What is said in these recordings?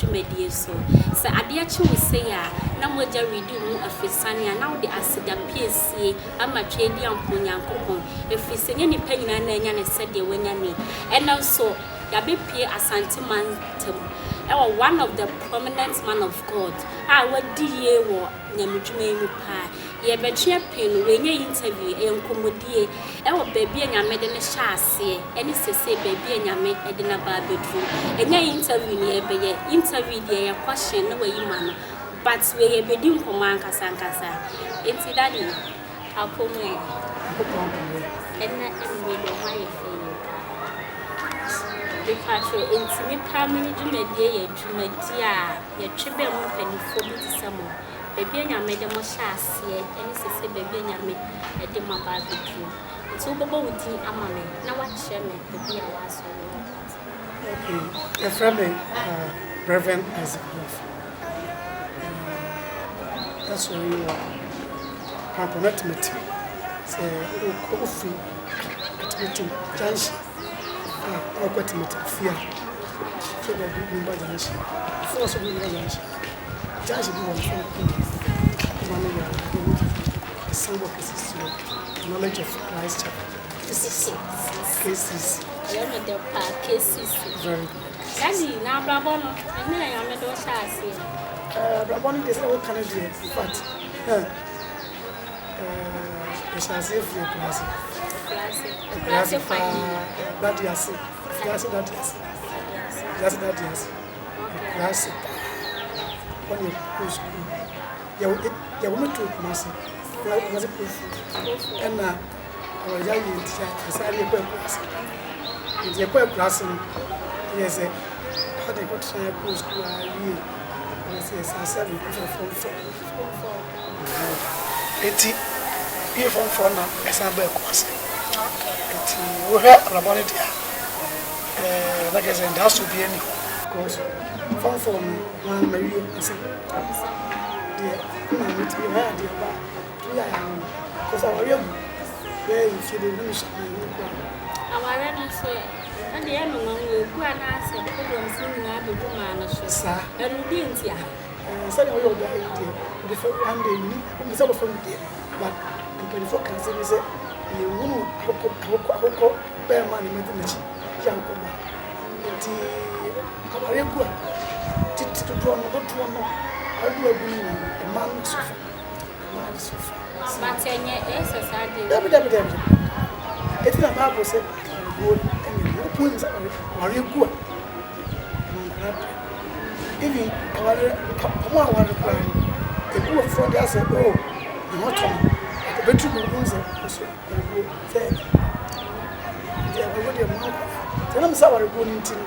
dwumadie so. Sɛ adeɛ kye wo sei a, na mogya redi wo mu afrisane a, na wode aseda piesie ama Tweaduampɔn Nyankopɔn, ɛfiri sɛ ɛnyɛ nnipa nyinaa na anya no sɛdeɛ wanya no yi. Ɛnnɛ nso, yɛabɛpue Asante mantam wɔ one of the prominent man of God a wadi yie wɔ nyamedwuma yi mu paa. Yɛrebɛtwe apue no, wei nyɛ interview, ɛyɛ nkɔmmɔdie wɔ baabi a Nyame de no hyɛɛ aseɛ ɛne sesei baabi a Nyame de no aba abɛduru. Ɛnyɛ interview na yɛrebɛyɛ, interview deɛ ɛyɛ question na wayi ma no, but wei yɛrebɛdi nkɔmmɔ ankasa ankasa. Enti Daddy, apɔ mu ɛ? Nyankopɔn adom ɛ. Ɛnɛ anwummerɛ deɛ ho ayɛ fɛ yie paa. Mepakyɛw, enti me paa me dwumadie yɛ dwumadie a yɛtwe bɛn mo mpaninfoɔ bi te sɛ mo. Baabi a Nyame de mo hyɛɛ aseɛ ne sese baabi a Nyame de mo aba abɛduru. Nti wobɛbɔ wo din ama me na woakyerɛ me baabi a w'asɔre wɔ. Ok, yɛfrɛ me Rev. Isaac Boafo. Y'asɔre yi wɔ Pampana Atimatim. Sɛ wokɔ wofiri Atimatim junction a na wokɔ Atimatim fie a, wofiri baabi Lumba junction, before sɛ wobɛdu Lumba junction. Junction bi wɔ no fɛn kuma kuma no yɛ ɔmo the symbol kɛse si hɔ Knowledge of Christ Chapel KCC KCC. Ɛyɛ me dɛ paa KCC. Very good. Daddy na abrabɔ no ɛhe na Nyame de wo hyɛ aseɛ? Ɛɛ abrabɔ no deɛ sɛ woka no deɛ in fact ɛɛ yɛhyɛ aseɛ firi akuraase. Akuraase. Akuraase paa dade ase akuraase dade ase akuraase dade ase. Kumasi paa. Hɔ na yɛkɔɔ sukuu. Yɛwɔ yɛwɔ me too Kumasi. Kumasi Kufu. Ɛna awaregyae yɛ nti a yɛsan de yɛkɔɔ Akurase. Nti yɛkɔɔ Akurase no, ɛyɛ sɛ ɛhɔ de yɛkɔtena yɛkɔɔ sukuu ara wie. Ɛna sɛ yɛsan sɛ mekɔfɛ fɔm fɔ. Nti wie fɔm fɔ na ɛsan baa Kumasi. Nti wohwɛ abrabɔ no deɛ a, Ɛɛ na kyerɛ sɛ ndaso biara nni hɔ. Because form four no maa mawie ansa deɛ me maame tumi ɔyɛ adeɛ ɔba tumi yɛ ayɛ ano because awareɛ agu bɛyɛ mfie bebree na mesua menhunu koraa. Awareɛ no nso ɛde yɛ no nwanwa egu anaasɛ problems no nyinaa bɛgu maa no so. Saa. Ɛno deɛ nti a. Ɛɛ sɛdeɛ woyɛ ɔbaa yi deɛ wode fɛ one day menni wompɛ sɛ wobɛfa mu deɛ but mpanyinfoɔ ka asɛm bi sɛ yɛnhunu akokɔ akokɔ akokɔ bɛɛma na madi n'akyi yɛ akokɔ ba nti awareɛ gu a titi dodoɔ no dodoɔ no awareɛ dodoɔ agu no nyinaa no mmaa no sɔfa mmaa no sɔfa. But ɛnyɛ ɛsɛ saa deɛ. Dabi dabi dabi eti na Bible sɛ awareguo ɛnyɛ Nyankopɔn nim sɛ awareɛ gu a ɛma nkwadaa brɛ even awareɛ ɔmo aware koraa no ebi wɔ foforɔ de asɛ oh ne ho tɔ no ɔbɛtu bi ho sɛ ɔso Awareguo sɛ nti awareguo deɛ mmaa nkwadaa nti ɛnam sɛ awareguo no nti no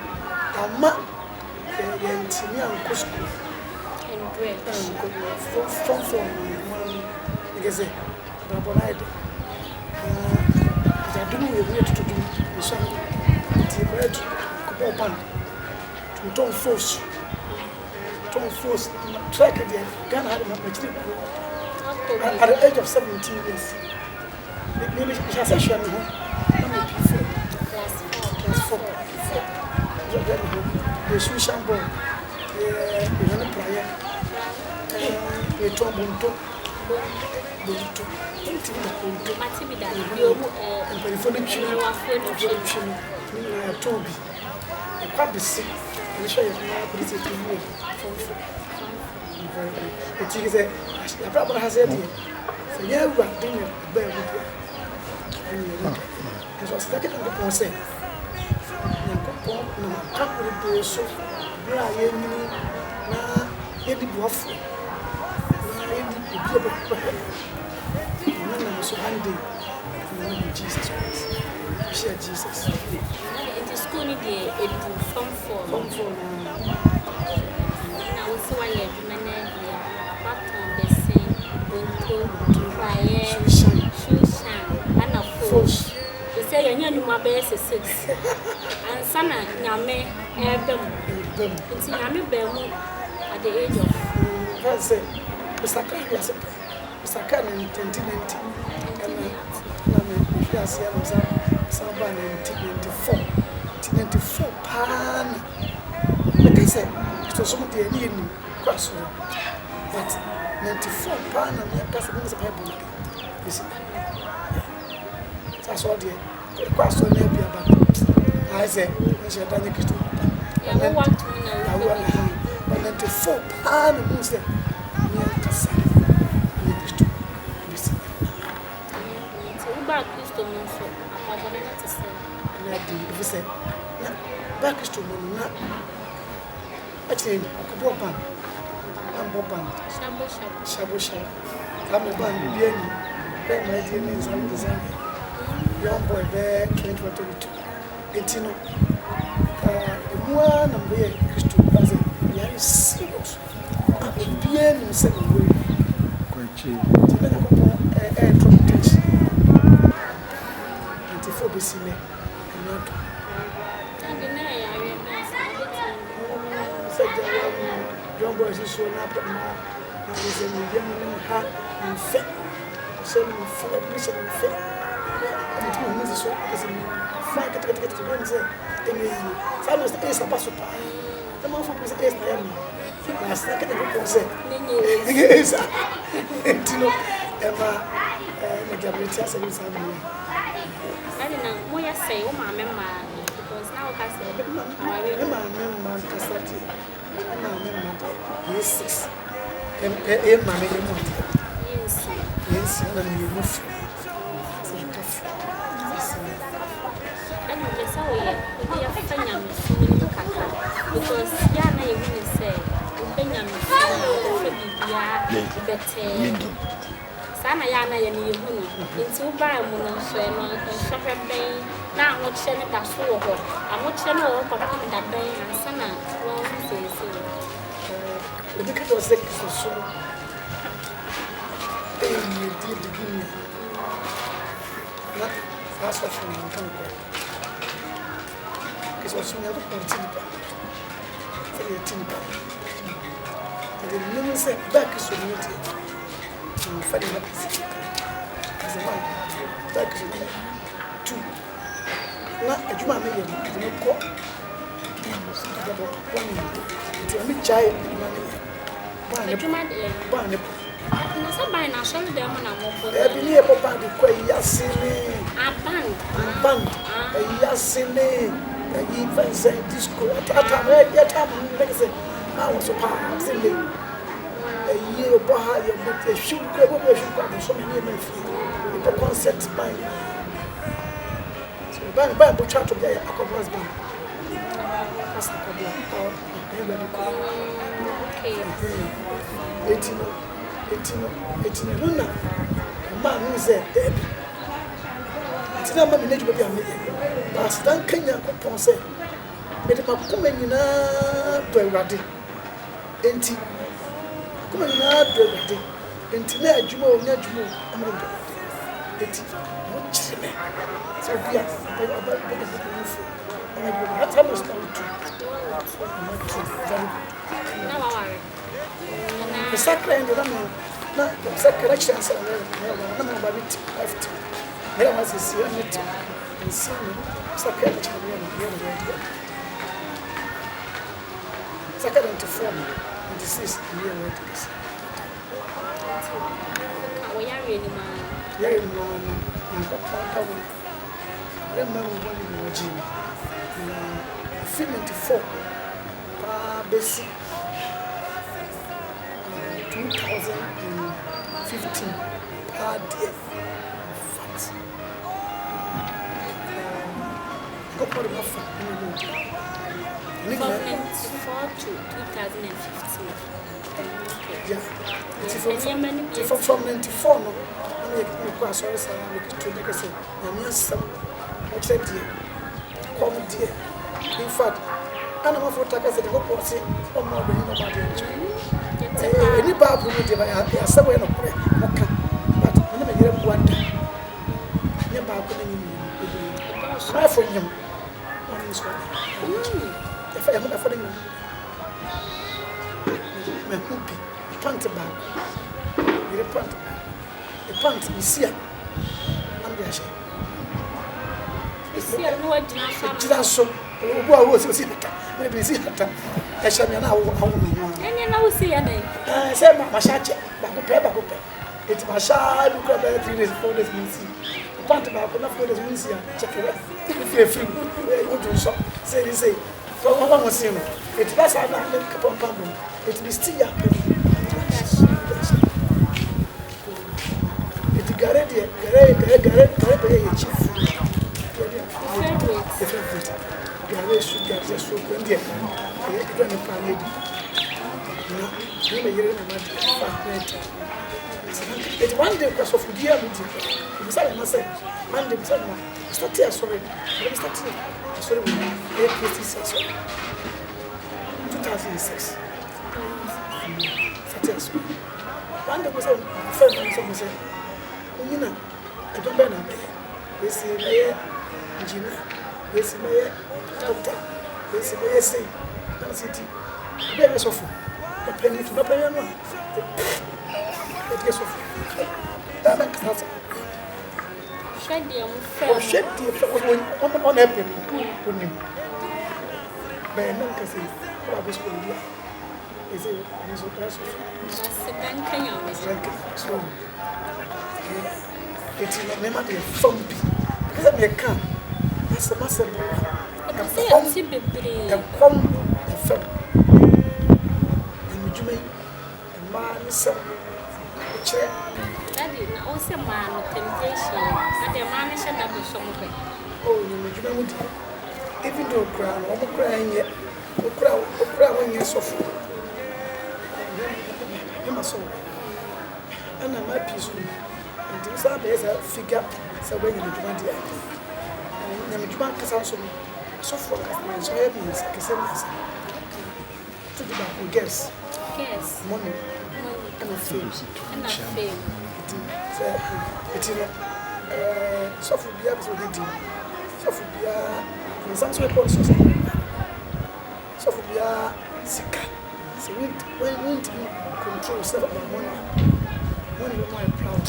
amma yɛntumi ankɔ sukuu ankɔ fam fam no no ɛkɛ sɛ abrabɔ no ayɛ dɛ na adom wɔ yɛmu yɛ tutu dum nso nti yɛkɔyɛ tu kɔbɔɔ ban tontɔn fos tɔn fos trɛk deɛ Ghana ha de makyiri kuro at the age of 17 years Me me hyɛ ase hwɛ me ho na me P4 class 4 P4 hwɛ me ho yɛ sunshine ball yɛ yɛ ne praeɛ ɛɛ yɛ tɔn bonto bonto ntumi da bonto mpanyinfoɔ no twi no mpanyinfoɔ no twi no ne nyinaa yɛtɔn bi ɛkɔ abese ɛne hwɛ yɛ ho ara kɔde sɛ ɛtumi yɛ fɔmfɔ ɛti sɛ abrabɔ no ha sɛ deɛ Sɛ yɛn Awurade na ɛbaa mu deɛ a, ɛnneɛ yɛn ani gye. Nanso aseda nka Nyankopɔn sɛ, Nyankopɔn nam akwan bebree so berɛ a yɛrenyini na yɛnni boafoɔ, na yɛnni obi a ɔbɛhwɛ yɛn. Nyame nam so one day na yɛhu Jesus Christ. Yɛhyia Jesus. Nti school no deɛ ɛdu form four no. Form four no. Na wo sɛ woayɛ adwuma no awie a, woatɔn bɛsen. Bonto, praeɛ, shoeshine, ɛna fos. Te sɛ yɛnyɛ nnwuma bɛyɛ sɛ six ansa na Nyame ɛreba mu. Nti Nyame baa mu at the age of. Ɛfɛn sɛ mesakra hwe ase pɛ mesakra no 1990 ɛna na mehwe ase ɛna mesan mesan baa 1994 nti 94 paa na. Mɛka sɛ Kristosom deɛ ne yɛnim kɔ asɔre but 94 paa na meka sɛ mehu sɛ Bible no de bɛsi da. Sɛ asɔre deɛ ɛkɔ asɔre na abi aba ayɛ sɛ nhyɛ da nyɛ Kristo papa. But 94 paa na mehu sɛ me ankasa meyɛ Kristo bɛsi da. Nti wobaa Kristo mu nso akwammɔne no te sɛn? Na ɛden efisɛ na baa Kristo mu no na akyire yi ɔkɔbɔɔ ban na mbɔ ban Shabo shabo. Shabo shabo. Saa mmerɛ ban no obiara nim bɛɛ ma adie ne nsa nsa young boy bɛɛ 21 22 nti no ɛmu ara na mbɛyɛ Kristo ba sɛ yare serious a obiara nim sɛ mewɔ yi. Nti na Nyankopɔn ɛɛtɔ me tension. Nti fo besi nnɛ, Nyame adom. Daddy na ɛyɛ yareɛ bɛn saa? Wobɛtumi. Sɛ gya wa mu John boy si soɔ na apɛ mmaa na ɔde sɛ me yam ne me ha me mfɛ sɛ me mfɛ na bi sɛ me mfɛ na ɛmɛtumi hu si so ɔde sɛ me fa ketekete bi sɛ ɛnyɛ yie saa na sɛ ɛyɛ saba so paa na manfo bi sɛ ɛyɛ na yɛ me na asena kɛnyɛ kɔkɔɔ sɛ ɛnyɛ ɛyɛ saa nti no ɛma ɛɛ na gyabrɛ ti asɛ bi saa mi yɛ. Daddy na moyɛ sɛn wo maame mmaa no because na woka sɛ awareɛ Me maame mma nkasa deɛ, me maame mma deɛ, yɛ six. Ɛyɛ maame yɛ mu adeɛ. Yɛ nsia. Yɛ nsia na meyɛ mu fo. Sɛ yɛka fo. Sɛ Daddy mepɛ sɛ woyɛ wode yɛfa nyamesom no mu kakra because yɛ a na yɛhu ne sɛ wobɛ nyamesom a wobɛfa biribiara bɛtɛɛ. Saa na yɛ a na yɛn yɛhu no. Nti wobaa mu no nso ɛno nsɔhwɛ bɛn na ahokyerɛ no da so wɔ hɔ? Ahokyerɛ no wɔ hɔ kɔpem da bɛn ansa na woahu seesei? Obi ka kyerɛ wo sɛ Kristosom yɛ yiedie beginning a, na saa asɔfo no wɔnka nokorɛ. Kristosom Nyankopɔn te nipa sɛdeɛ yɛte nipa. Na deɛ menim ne sɛ bɛɛ Kristo mu no deɛ, Mamfa ne mma sika. Ɛsɛ ma turkey no tu. Na adwuma a meyɛ no, ɛde me kɔ abrabɔ bɔne mu. Nti ma megyae adwuma no yɛ. Ban ne Adwuma deɛ. Ban ne bɔ. Na sɛ ban na asɔre dɛm mu na mobɔ. Daabi ne yɛbɔ ban de kɔ ayi ase ne. Aban. Ban. Ayi ase ne ayi fɛnsɛn disco. Ata yɛ tam no ne kɛsɛ. Na wɔ so paa sɛ ne. Ayie yɛbɔ ha yɛbɔ yɛhwim kura yɛbɔ yɛhwim kura abosome ne yɛma fie yɛbɔ concert ban so ban ban bɔ twa to bi ayɛ akɔbɔ ban asa akɔbɔ a ɛyɛ baabi kɔ eti no eti no eti no ɛno na ɛmaa mi sɛ daabi eti na ama mi n'adwuma bi a meyɛ baasi dan ka Nyankopɔn sɛ mede m'akoma nyinaa dɔ Awurade. Enti, akoma nyinaa dɔ Awurade. Enti na adwuma o, nyɛ adwuma o, na mede dɔ Awurade. Enti, na ɔkyere me sɛ obi a ɔbɛ ɔbɛ ɔbɛ Nyankopɔn mufo. Ɔnyɛ adwuma bi. Saa mmerɛ so na wotu. Na matu very good. Na waware. Mesakra yɛn deɛ na me na mesakra na kyerɛ sɛ na mɛ na mɛ ɔba bi ti wife ti. Mɛ na wasiesie na me ti. Nsi no mesakra na kyerɛ me na me na me deɛ. Saka 94 no, 96 na meyɛɛ wedding kɛse. Nti woka wo yareɛ no mu ara? Yareɛ no mu ara no, Nyankopɔn dawuro rema me bɔne mu ɔgyee me. Na ɛfiri 94 paa bɛsi 2015 paa deɛ, in fact, Nyankopɔn de mafa ne mu. From 94 to 2015. Yeah. Nti from, from 94 no, na meyɛ mekɔ asɔre saa na mekɔtu ne kɛsɛ nyame asɛm ɔkyerɛ deɛ kɔm deɛ in fact ana mafo ta kɛsɛ Nyankopɔn se ɔma ɔbɛnyi na ɔma adeɛ nkyɛ ɛni Bible mu deɛ asɛm yɛ nokorɛ ɔka but mene me yere boa da nyɛ baako na nyɛ mmienu bebree amanfo nyam wɔn nso ɛfa ɛho ɛfa ne nyinaa mɛho bi pant baako yere pant baako ne pant mesi a na mede ahyɛ Esi a na wagyina so ama. Gyina so obu a wɔsi osi hata mede bi si hata. Ɛhyɛ me a na awo awo me ho ara. Ɛnneɛ na wo si yɛ dɛn? Ɛɛ sɛ ma mahyɛ akyɛ baako pɛ baako pɛ. Eti mahyɛ ara bi kura bɛyɛ 3 days 4 days me nsi. Pant baako na 4 days wo nsi a kyɛkɛrɛ. Wo fi efiri mu. Wo dwo nsɔ. Sei ne sei. So wɔn wɔn sin no. Eti ba saa na ne kapɔ mpa bom. Eti me sti yɛ apɛ no. Eti gare deɛ gare gare gare gare bɛyɛ yɛ chief food. Favorite. Favorite. Gare sugar sɛ so kura deɛ ɛyɛ aduane paa na edi. Na ne me yere ne ma deɛ fa na ɛdi. Eti one day kura sɔfo bi a mi di. Ebisa me ma sɛ one day bisa me ma start asɔre. Ɛna start asɔre wɔ ɛyɛ PACC asɔre. 2006. Start asɔre. One day kura sɛ fɛn mi sɛ mo sɛ onyina adwuma bɛn na abɛyɛ. Wesi mɛyɛ engineer, wesi mɛyɛ doctor, wesi mɛyɛ sei. Na mese nti, obi a ɛyɛ sɔfo, ɔpanyin to bɛpanyin no a, ɛdi yɛ sɔfo. Daa bɛnkasa asɛm. Hwɛ deɛ mo fɛ mo. Ɔhwɛ deɛ fɛ ɔmo ɔna ɛpɛ no, onim. Bɛyɛ no nkasa yi, ɔba abɛsɔ obi a. Ɛsɛ ɔno nso ɔyɛ sɔfo. Aseda nka Nyame. Aseda nka so. Eti no nneɛma deɛ fam bi. Ɛsɛ sɛ meka asɛm asɛm no. Ɛpɛ sɛ yɛte bebree. Ɛkɔm ɛfam. Nyamedwuma yi mmaa ne sɛm kyerɛ. Daddy na wo sɛ mmaa no temptation na deɛ mmaa no hyɛ da bɛsɔ mo hwɛ. Oh nyamedwuma mu deɛ even though koraa no wɔn koraa nyɛ. Wo koraa wo koraa wonyɛ sɔfo. Nyɛ ma sɔfo. Ɛna ma pii so nti wo saa bɛyɛ saa figure sɛ wobɛyɛ nyamedwuma deɛ a. Nyamedwuma ankasa nso no sɔfo ankasa mmiɛnsa ɔyɛ mmiɛnsa kɛseɛ mmiɛnsa. To di baako girls. Girls. Money. Money. Ɛna fame. Ɛna fame. Nti sɛ ɛti no ɛɛ sɔfo biara pɛ sɛ ɔdi din. Sɔfo biara nsam so ɛkɔ nso sɛ. Sɔfo biara sika sɛ wontumi control yourself about money a, money bɛma ayɛ proud.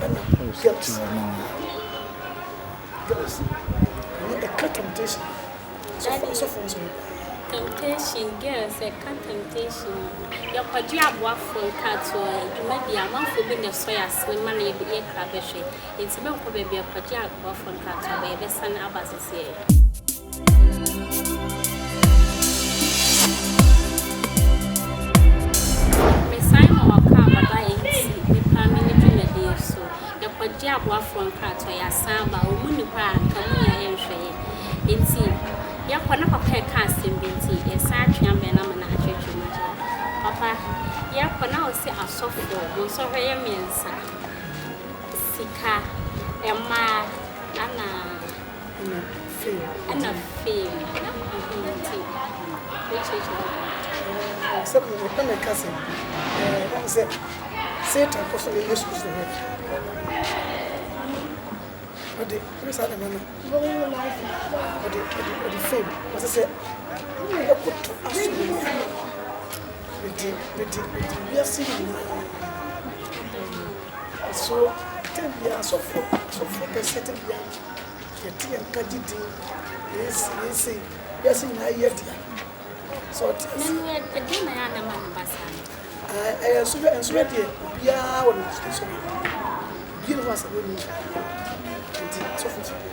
Ɛna girls, girls, ɛno ɛka temptation. Sɔfo sɔfo nso. Temptation girls ɛka temptation. Yɛkɔgye aboafoɔ nkratoɔ dwumadi amanfoɔ bi na ɛsɔ yɛ asene ma no yɛde yɛ kra bɛhwɛ. Enti mɛnkɔ baabi ɛkɔgye aboafoɔ nkratoɔ bɛyɛ bɛsane aba seseɛ. Mesan ma wɔkaa baba enti mepaa me ne dwumadie so. Yɛkɔgye aboafoɔ nkratoɔ, yɛasan aba. Wɔn nni hɔ a anka mo nyinaa yɛnhwɛ yɛn. Enti yɛkɔ na papa reka asɛm bi nti yɛsan atwe abɛn no ama no akyerɛkyerɛ mu akyerɛ yɛn. Papa, yɛkɔ na ɔse asɔfoɔ, mo nsɔhwɛ yɛ mmiɛnsa, sika, mmaa, ɛna. Ɛna fame. Ɛna fame. Nti, wokyerɛkyerɛ mu. Sɛ na meka sɛ, ɛɛ sɛ Satan kɔ so yɛ Yesu Kristo hwɛ. Ɔde ɛne saa nneɛma no, ɔde ɔde ɔde fame. Ɔsɛ sɛ ɛkoto asɔre mu. Mede mede mede wiase nyinaa. So tɛm biara asɔfoɔ asɔfoɔ pɛ sɛ tɛm biara yɛte yɛn nka gye din yɛyɛ sei yɛyɛ sei wiase nyinaa yɛ dea sɛ ɔte ase. Nanu ɛdeɛn na ɛyɛ a na ɛma no ba saa no? Ɛyɛ nsɔhwɛ nsɔhwɛ deɛ obiara wɔ ne nsɔhwɛ obiara ne ho asɛm ɔnni nti asɔfo nso bi.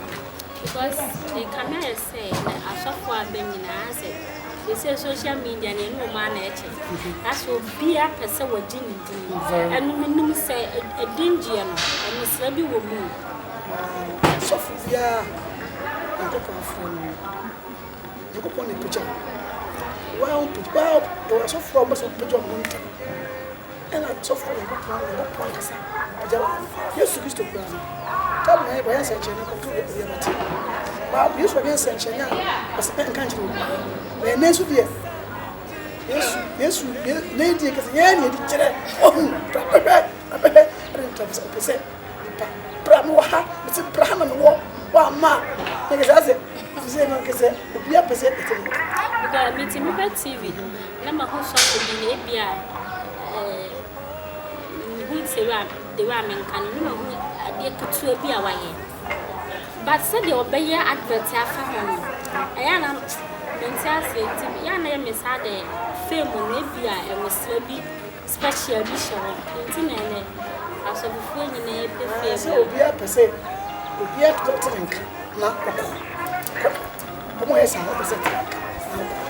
Because ɛkame ayɛ sɛ na asɔfo aba nyinaa sɛ they say social media na ɛne wɔn ana ɛkyɛ. Asɛ obiara pɛ sɛ wɔgye ne din. Ɛno menim sɛ ɛdin gyeɛ no ɛmosra bi wɔ mu. Sɔfo biara Nyankopɔn afrɛ no no, Nyankopɔn na ɛpagya wo. Waa wo waa ɛwɔ asɔfo a wɔpɛ sɛ wɔpagya wɔn ho ntɛm. Ɛna sɔfo a Nyankopɔn Nyankopɔn ankasa pagya wo. Yesu Kristo koraa no, tam na wɔyɛ nsɛnkyerɛnne kɔto obi abati. Baa Yesu ɔnyɛ nsɛnkyerɛnne a ɔsɛ nka nkyerɛ obi. Na ɛnɛ nso deɛ Yesu Yesu ne deɛ kɛsɛ yɛn na yɛde kyerɛ ɔhu bra bɛhwɛ bra bɛhwɛ ɛna ntra sɛ ɔpɛ sɛ nipa bra mewɔ ha mese bra ha na mewɔ woamma a na kɛsɛ asɛ sɛ no kɛsɛ obiara pɛ sɛ ɛte ne nka. Because metumi hwɛ TV na mahu sɔfo bi na ebi a mehu sɛ the way a menka no na mahu adeɛ ketewa bi a wayɛ. But sɛdeɛ ɔbɛyɛ advert afa ho no, ɛyɛ a na Mente aseɛ nti yɛ a na yɛ me saa dɛ fame no ebi a ɛwosra bi special bi hyɛ hɔ nti na ɛnɛ asɔfofoɔ nyinaa pɛ fame. Sɛ obiara pɛ sɛ obiara pɛ sɛ ɔte ne nka na ɔkɔ kɔ wɔn a yɛ saa wɔpɛ sɛ ɔte ne nka na ɔkɔ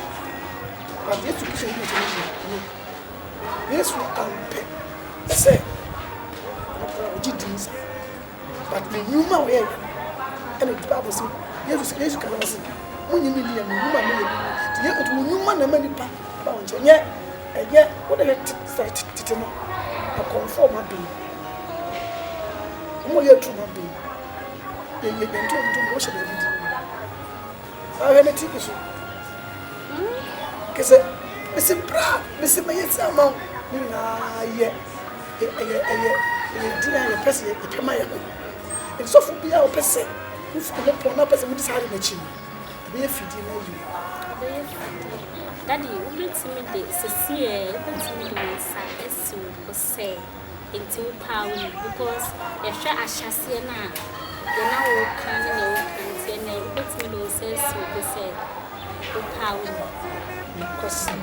but Yesu Kristo yi nkyɛn yi no Yesu ampɛ sɛ ɔkɔ ɔgye din saa. But ne nnwuma a ɔyɛeɛ no, ɛna Bible se, Yesu se, Yesu ka no se, monyi me nni a, me nnwuma a meyɛ no nti, yɛ nti wo nnwuma na ɛma nipa ba wo nkyɛn. Nyɛ ɛyɛ wode hwɛ tete no, akɔmfoɔ ɔma ben, wɔn a wɔyɛ aturu ma ben, yɛ yɛ yɛnto wɔn ntom, wɔhyɛ baabi di. Ahwɛ ne TV so. Kɛsɛ, mese bra, mese mɛyɛ sɛ ama wo, ne nyinaa yɛ. Ɛyɛ ɛyɛ ɛyɛ din a yɛpɛ sɛ yɛpɛ ma yɛn ho. Nti sɔfo biara a ɔpɛ sɛ wofi ne ho pɔn na ɔpɛ sɛ wodi saa ade no akyi no, ɛbɛyɛ fidie na ayi wo. Ɛbɛyɛ fidie. Daddy, wobɛtumi de, sɛsiɛ wobɛtumi de wo nsa asi wo bo sɛ nti wo paa wonim because yɛhwɛ ahyɛaseɛ no a deɛ na woka ne deɛ woka nti ɛnɛ wobɛtumi de wo nsa asi wo bo sɛ wo paa wonim. Nokwasɛm.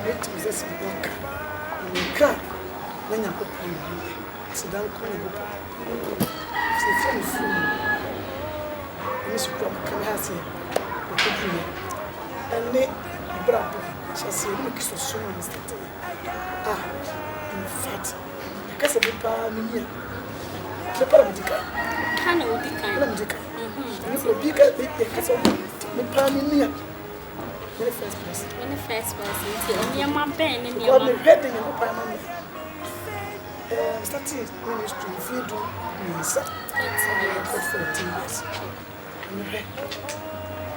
Mɛtumi sɛ sɛ meka na meka a na Nyankopɔn na ɔyɛ. Aseda nka Onyankopɔn. Sɛ ɛfiri me firi mu ɛne sukuu a maka me aseɛ mekɔduruiɛ ɛne abrabɔ hyɛseɛ ne me Kristosom a mestarteeɛ a in fact ɛka sɛ me paa menni a me paa na medi kan. Ka na wodi kan. Na medi kan. Obi ka yɛka sɛ me paa menni a Mene first person. Mene first person nti nneɛma bɛn ne nneɛma. Because mehwɛ de Nyankopɔn ama me. Um, starting ministry mfie 13. Ɛkɔ 14 years. Mehwɛ.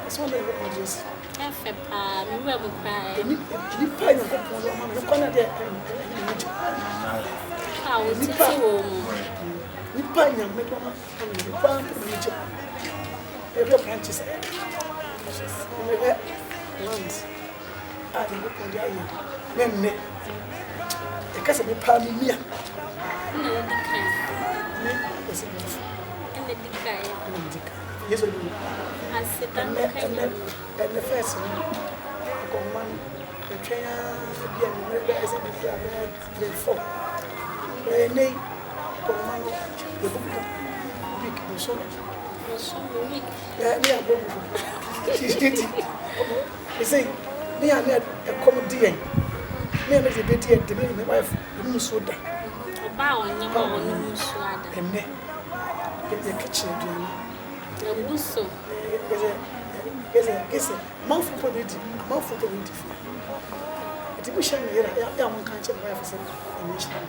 Ɛsɛ wɔn Nyankopɔn gye si. Ɛfɛ paa, me wura mu koraa. Nipa Nyankopɔn no ama me no kwan na deɛ ɛne ne gye. A wotete wɔ mu. Nipa Nyame de ama me no kwan na me gye. Ɛhwɛ branches a mehwɛ land a Nyankopɔn de ayɛ ne nnɛ. Ɛka sɛ mepaa me nua. Na wodi kan. Me Kwasi Boafo. Ɛna di kan. Ɛna medi kan. Yesu de mu. Aseda no ka Ɛnɛ ɛnɛ fɛs no akɔnma no ɛtwɛn ara bi a mmerɛ bɛyɛ sɛ bi kura bɛyɛ 3 4. Bɛyɛ nɛ yi akɔnma no yɛbubu week bosome. Ne abɔ mu nti ɛsɛ ne yɛ ne ɛkɔm di yɛn ne yɛ ne de bɛdi yɛn de ne ne wife ɛnu nsuo da. Ɔbaa ɔnyɛ ma ɔno nsuo ada. Ɛnɛ yɛ kitchen aduane. Ɛbu so. Kɛsɛ kɛsɛ kɛsɛ amanfo pɔ bi di amanfo pɔ bi di fie. Nti mo hyɛ me yere a yɛ a mo nka nkyɛn me wife sɛ ɛnyɛ nhyira no.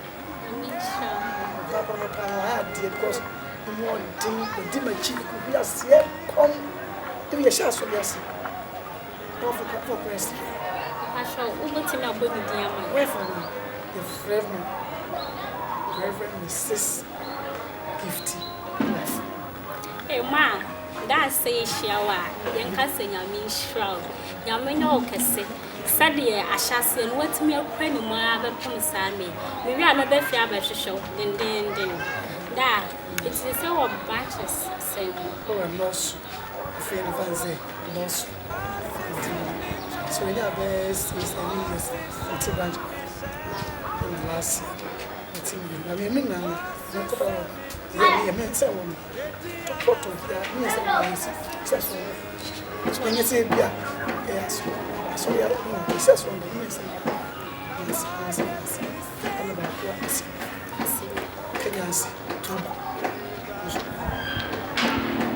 Ɔbaa no paa ɔyɛ adeɛ because emu ɔden ɔdi m'akyi kɔ wiaseɛ kɔm ebi yɛhyɛ asɔre ase na ɔfo kɔ ɔfo kɔ ɛsɛ. Mpatsɔ wobɛtumi abɔ ne din ama yɛn. Wife no yɛfrɛ no Reverend Mrs Gifty Wife. Hey ma, da sɛ yɛhyia wo a, yɛnka sɛ Nyame nhyira wo. Nyame nyɛ wo kɛse. Sɛdeɛ ahyɛaseɛ no woatumi akura ne mu ara bɛpem saa mmerɛ yi. Mewie a mɛba fie abɛhwehwɛ wo dendeenden. Daa, nti seesei wɔ branches sɛn? Oh ɛnnɔɔso, afei no fa no sɛ ɛnnɔɔso nti sɛ wanya bɛyɛ 6, 7 years mete branch baako ɛna last year mete mmienu na mmienu nyinaa no mekɔ ba wɔ yɛ meyɛ me sɛ wɔ no tɔpɔtɔ biara meyɛ sɛ wɔ no sɛ so so ɛnyɛ sɛ ebi a ɛyɛ aso asɔre a no sɛ so no meyɛ sɛ meyɛ sɛ meyɛ sɛ ɛna baako a ase Kenya ase tuba nso.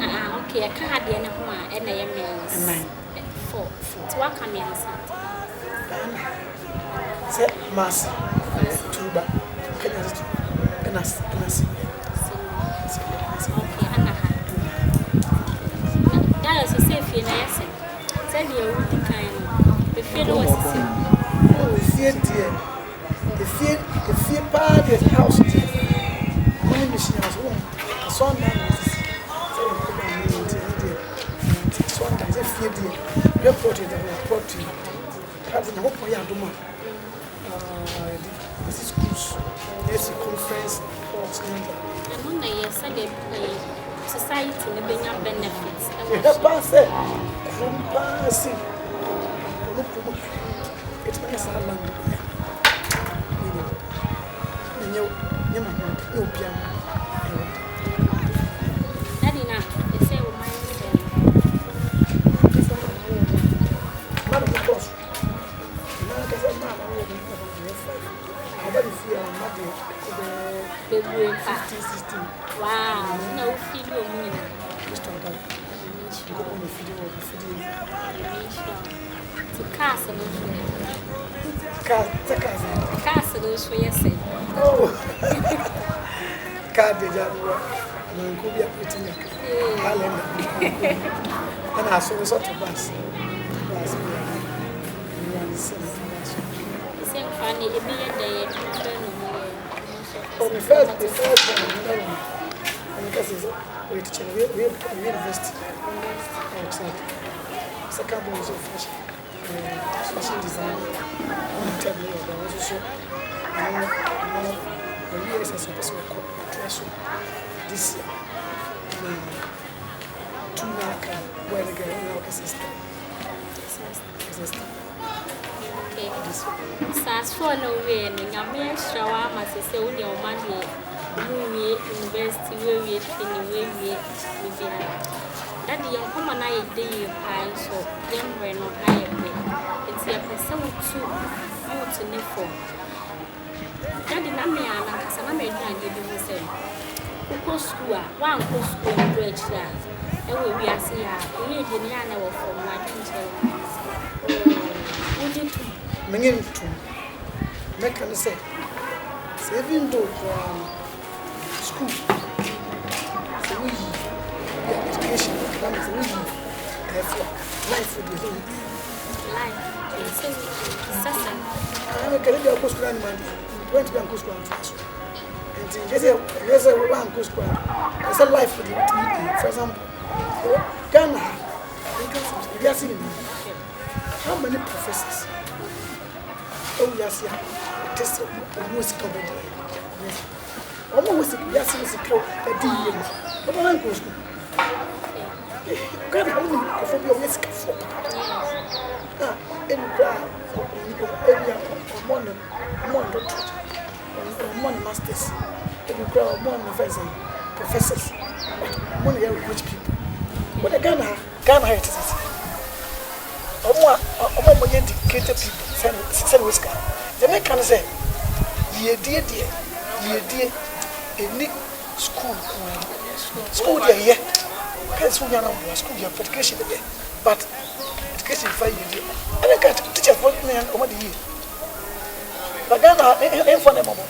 Ah, okay, ɛka adeɛ no ho a ɛna ɛyɛ mmiɛnsa. Nnan. Four. Nti waka mmiɛnsa. Ghana sɛ Kumasi tuba Kenya ase tuba ɛna ɛna se. Okay, ɛna ha. Na Darius sɛ efie na yɛ sɛ sɛdeɛ wodi kan no efie no wɔ sisi. Oh, efie deɛ. Efie efie paa deɛ house deɛ ɔmo ne mission house wɔn asɔndan na esisi sɛ yɛn kɔ baa mu nti ɛno deɛ nti asɔndan sɛ fie deɛ yɛ plot yɛ dɛm plot yi adi na wɔpɔ yɛ adum a aa yɛde esi schools yɛsi conference halls ne adi. Ɛno na yɛ sɛdeɛ ɛyɛ society no bɛnya benefit. Yɛhwɛ paa sɛ kurom paa sei, ɔno kurom ha, ɛtumi anya saa land no a, menyɛ wo, menyɛ wo, nyɛ ma ho, nyɛ obiara ho, Awurade. Daddy na ɛsɛ wo man ne dɛn? Ankasa ma ma wɔ mo, ma na mo dɔɔso, ma ankasa ma ma wɔ mo ɛyɛ five, aba ne fie a ma deɛ ɛbɛyɛ Bebree pa. 15, 16. Wow, na wo feed wɔ mu nyinaa. Kristo adom. Nyankopɔn na ofidi wɔ ofidi. Nyame nhyira wo. Nti cars no nso ɛ? Car, sɛ cars no. Cars no nso yɛ sɛ? Oh. Car de gya no wɔ manko bi a ɛti nya. Highlander. Ɛna aso nso to bus. Bus bi a. Nwa ne sɛ ne bus. Sɛ nkwa ne ebi yɛ dɛ yɛ adwuma bɛn na ɔmo yɛ? Oh, my first, the first one, no, no. I'm guessing Ɔyɛ teacher no ɔyɛ ɔyɛ university outside. Second born nso fashion fashion design. Ɔna third no yɛ ɔbaa ɔno nso so ɔno ɔno ɔwie SS ɔpɛ sɛ ɔkɔ ɔtoa so this year. Na two na aka boy ne girl ɔno na ɔkɛ sister. Sister. Okay. Sas 4 na owie no nyame ahyira wo ama sɛ sɛ wo deɛ ɔma deɛ Wowie university, woewie training, woewie biribiara. Daddy, yɛn nkɔmmɔ no ayɛ dɛ yie paa nso yɛn mmerɛ no ayɛ pɛ. Nti yɛpɛ sɛ wotu youth no fo. Daddy, na me ara nankasa na medwene adeɛ bi ho sɛ, wokɔ sukuu a, woankɔ sukuu anduru akyire a, ɛwɔ wiase yi a, wo yiedie no yɛ a na ɛwɔ fam, w'adwenkyerɛ wɔ ho. Wogye tom? Menye ntom. Mɛka ne sɛ, Sɛ even though koraa no school sɛ woyi bi a education academic sɛ woyi ɛfo a life deɛ sɛ woyi. Life deɛ sɛ woyi sasa. Ɛna kɛlɛ bi akɔ school anima deɛ wɔntumi ankɔ school antoa so nti nyɛ sɛ ɛnyɛ sɛ wɔankɔ school a ɛsɛ life deɛ wotumi di. For example, Ghana ha nka sɛ wiase nyinaa, how many professors Ɛwɔ wiase a ɛte sɛ wɔn wɔ sika wɔn di yie. Wɔn a wɔ sika wiase wɔ sika ɛdi yie no, wɔn a nkɔ sukuu. Ghana wɔn nim nkurɔfoɔ bi a wɔyɛ sikafoɔ paa. A ɛnu kura ebi a wɔn ne wɔn ne doctorate, wɔn ne masters, ebi kura wɔn ne fɛn sɛ professors, but wɔn na yɛ rich people. Wɔn de Ghana ha. Ghana ha yɛ te sɛ ɔmo a ɔmo a ɔmo yɛ educated people sɛ sɛ wɔ sika. Deɛ meka ne sɛ yiedie deɛ yiedie ɛni school nko ara mu. School deɛ yɛ kɛ school nyɛ na mboa school yɛ education yɛ but education fa yiedie ɛna nka teachers fo ne ɔmo de yie. But Ghana ha ɛnfa na ɛmɔbɔ.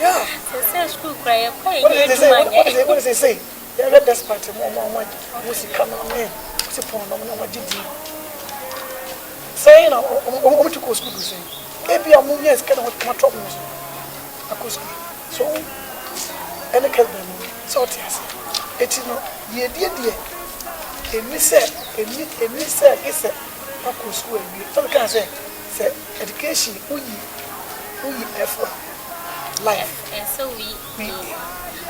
Yeah. Sɛ sɛ school kura yɛ kɔ yɛ nyɛ adwuma nyɛ. Wɔde sɛ sɛ Yɛhwɛ despite mo ɔmo a ɔmo agye sika no ne ɔmo si pɔn no ɔmo ne ɔmo agye din sɛn na ɔmo ɔmo ti kɔ sukuu duru sɛn ebi a ɔmo nya sika na ɔmo atɔ ɔmo so akɔ sukuu so ɛne kɛlbɛn mu sɛ ɔte ase eti no yiedie deɛ ɛni sɛ ɛni ɛni sɛ gye sɛ wakɔ sukuu awie sɛ ɔka sɛ sɛ education woyi woyi ɛfo a life. Ɛsɛ woyi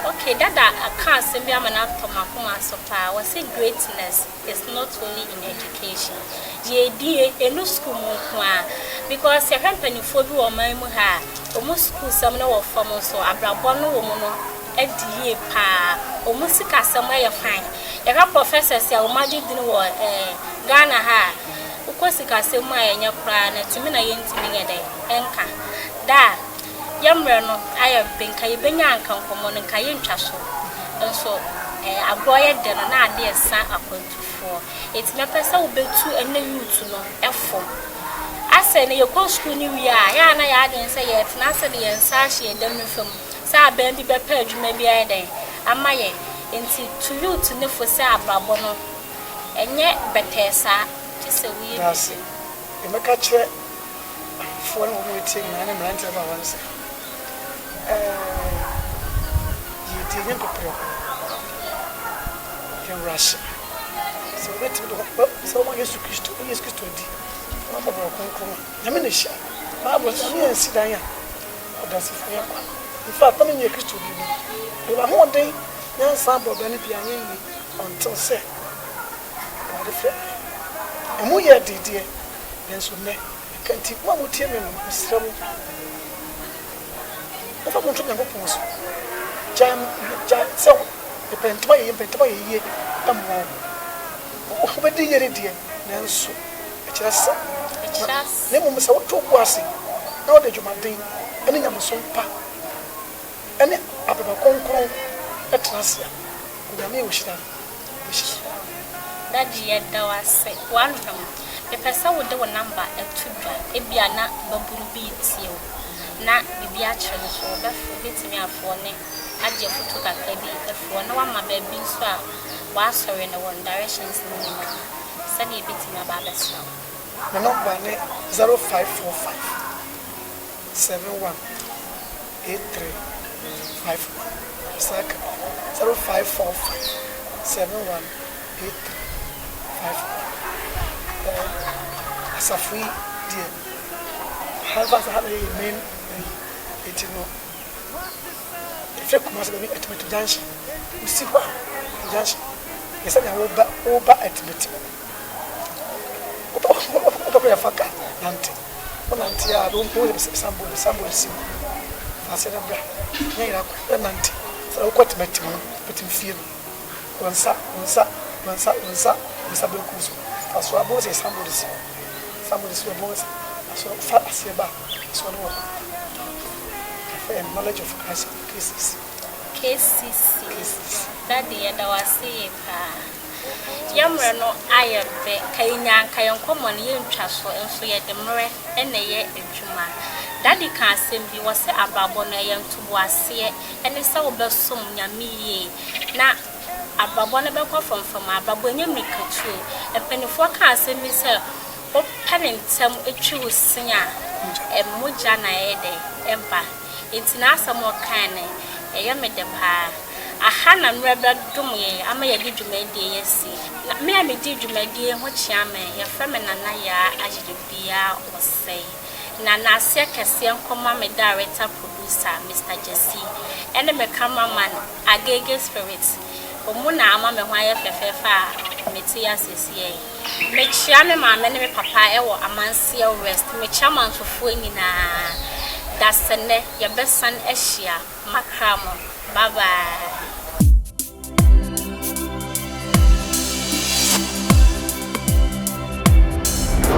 Ok dada aka asɛm bi ama no atɔ makoma so paa wɔse greatness is not only in education yɛdie ɛnu school mu nko ara because yɛhwɛ mpaninfoɔ bi wɔ ɔman mu ha a ɔmu school sɛm no wɔ fam nso abrabɔ no wɔ mu no adi yie paa ɔmu sika sɛm ɛyɛ fine yɛhwɛ professors a ɔmu agye dini wɔ eh, Ghana ha a wokɔ sika sɛm mu a ɛnyɛ koraa na tumi na yɛntumi nyɛ dɛn ɛnka da a Yɛ mmerɛ no ayɛ be nka yɛbɛnya anka nkɔmmɔ no nka yɛntwa so nso eh, agorɔ yɛ dɛ no na adeɛ sa akwantufoɔ enti mɛpɛ sɛ wobɛtu ɛnɛ youth no fo asɛ no yɛkɔ sukuu no wie a yɛ a na yɛ adwene sɛ yɛtena ase de yɛn nsa ahyɛ yɛn dam nifa mu sɛ abɛn bi bɛpɛ adwuma bi ayɛ dɛn ama yɛn enti tu youth no fo sɛ abrabɔ no ɛnyɛ bɛtɛɛ saa gye sɛ woyɛ Daase. biribi. Deɛ mɛka akyerɛ Afoɔ ne wɔn a wɔtie nyinaa ne mmeranteɛ ababaawa no sɛ, Ɛɛ, yiedie nyɛ mpɛprɛko, yɛn werɛ ahyɛ. Sɛ wobɛtumi de wo sɛ woma Yesu Kristo, wogye Yesu Kristo di, na wabɔ bra kronkron a, Nyame na ɛhyira. Bible sɛ, Nyame ansi dan a, ɔdansefo yɛ kwa. In fact, na menyɛ Kristoni no, mede m'ahoɔden, nyansa bɔɔ bra no bi anyɛ yie until sɛ. Awurade frɛ me. Emu yɛɛ den deɛ, nanso nnɛ meka nti, mo a motie me no, mesrɛ mo, momfa mo nto Nyankopɔn so. Gyae, gyae sɛ mepɛ ntɛm ayɛ yie, mepɛ ntɛm ayɛ yie mmoa wo. Wobɛdi yie no deɛ, nanso ɛkyerɛ sɛ, na mmom sɛ woto wo bo ase na wode adwumaden ne nyamesom pa ne abrabɔ kronkron tena ase a, Onyame a ohyira no, obehyira wo. Daddy yɛda wo ase w'adom. Mepɛ sɛ wode wo number to dwa ebia na babunu bi retie wo na biribi akyere no so wɔbɛfrɛ wobɛtumi afrɛ wo ne agye afutuo kakra bi afiri hɔ na wama baabi nso a w'asɔre no wɔ no directions no nyinaa sɛdeɛ yɛbɛtumi aba abɛsra wo. Me number ne 0545 71 8351 Mesan aka bio, 0545 71 8351 Ɛɛ, asafo yi deɛ, ha mfa sɛ ha na yɛ yɛ main ayi, enti no, ɛfiri Kumasi baabi Atimatim Junction, wosi hɔ a, junction, yɛ sɛnea woba, woba Atimatim no. Wopɛ kɔ yɛfa ka nante. Wonante a wobɛhu sɛ signboard signboard si hɔ. Fa ase na bra. Nyɛ yera kwan na nante. Sɛ wokɔ Timatim no, Timatim fie no, wo nsa, wo nsa, wo nsa, wo nsa, wo nsa benkum so. Fa so a wobɛhu sɛ signboard si hɔ. Signboard si hɔ wobɛhu sɛ asɔre fa aseɛ ba a asɔre no wɔ hɔ. Yɛfrɛ yɛn Knowledge of Christ KCC. KCC. KCC. Daddy yɛda wo ase yie paa. Yɛn mmerɛ no ayɛ bɛ, ka yɛnyaa nka yɛn nkɔmmɔ no yɛntwa so nso yɛde mmerɛ na ɛyɛ adwuma. Daddy kaa asɛm bi, wɔse abrabɔ no ɛyɛ ntoboaseɛ ɛne sɛ wobɛsom Nyame yie na abrabɔ no bɛkɔ frɔmfrɔm. Abrabɔ ɛnyɛ mmirikatuo. Mpaninfoɔ kaa asɛm bi sɛ wopɛ no ntɛm twi wo se a, mogya na ɛyɛ dɛn ɛba. Enti n'asɛm a ɔkae no, ɛyɛ me dɛ paa. Aha na mmerɛ bɛdom yɛn ama yɛde dwumadie yi asi. Na me a medi dwumadie yi ho kyea me, yɛfrɛ me Nana Yaa Agyedebia Osei. Na n'aseɛ kɛseɛ nkɔma me director producer Mister Gyasi ɛne me camera man Agege Spirit. Wɔn na ama me ho ayɛ fɛfɛɛfɛ a mete yi ase seesei yi. Mekyea me maame ne me papa wɔ Amanseɛ West. Mekyea Mansofoɔ nyinaa. Dasɛnɛ yɛbɛsan ahyia. Makra mo. Bye bye.